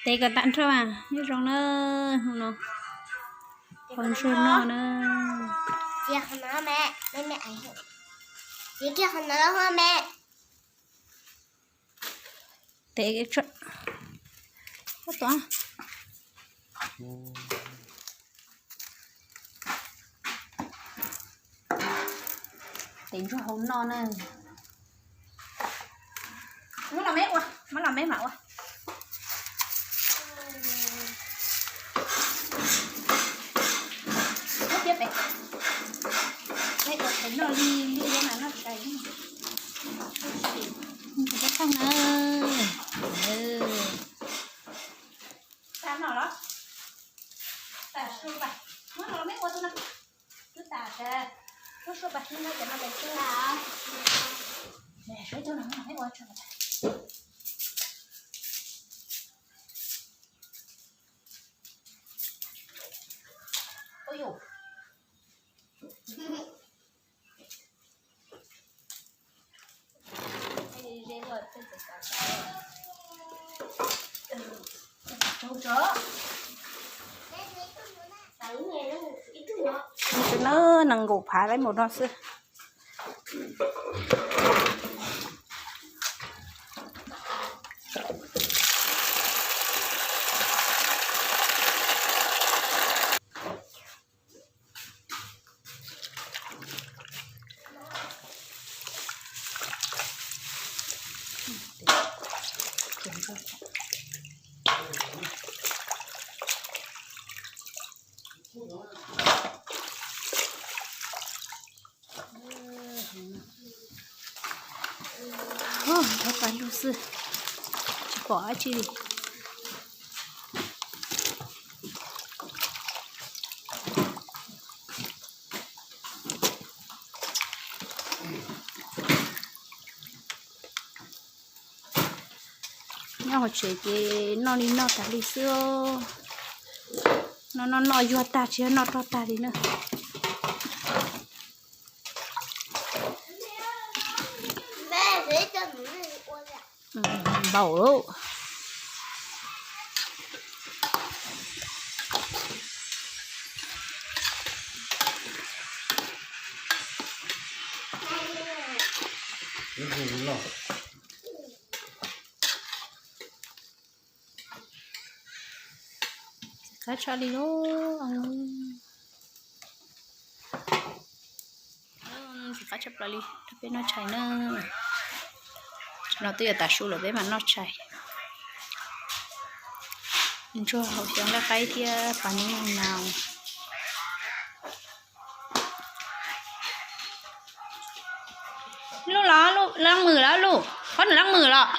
Tev kom tag nrho mas nyob zoo na, hmo no hau ntsuag noj na. Tev, tev ntsuag hau noj na. Muab los me ua, muab los me mam ua. Muab thiab pem, me ua pem noj li li na, noj tshais. Tag no los, tas su pas, muab los me ua tus no. Twb tas sas, muab su pas xwb no ces no ces su. Suav tus no me ua tso. Ua yus. Tus no nees nkaum phav lawm mus no xwb. Ov, nrog paj lug xwb, tsis pom dab tsi li. Nyob hauv tsev ces noj li noj tas li xwb. Noj noj noj yuag tag tsis yog noj rog tag li na. Npaum. Qab tshaj li lauj. Qab tshaj plaws li, peb noj tshais na. Tam no twb yuav tav su lawm peb mam noj tshais. Ntsuag hau xyoob laj qaib thiab pas nub nas. Luj los, leej mwm los luj, phob nws leej mwm los.